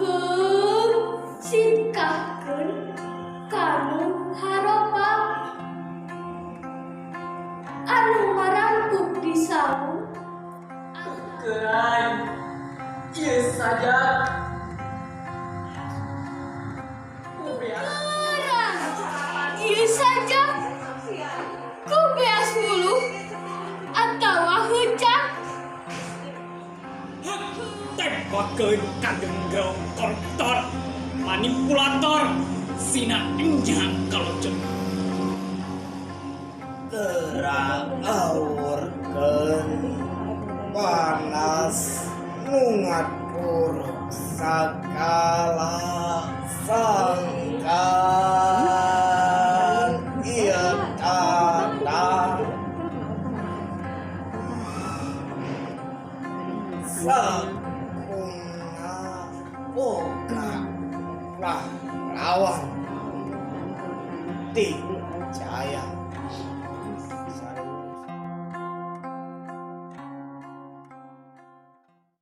Heung sidkahkeun ka nu haropak anu marangkuk di saung. Tukeran ieu sajak ku beas. Tukeran ieu sajak ku beas wuluh atawa heucak. Tembakeun kagenggro koruptor manipulator sina enyang kalocet. Gerak awurkeun panas nungat puruk sagala sangkan ieu tata sakumna boga pahlawan ti jaya.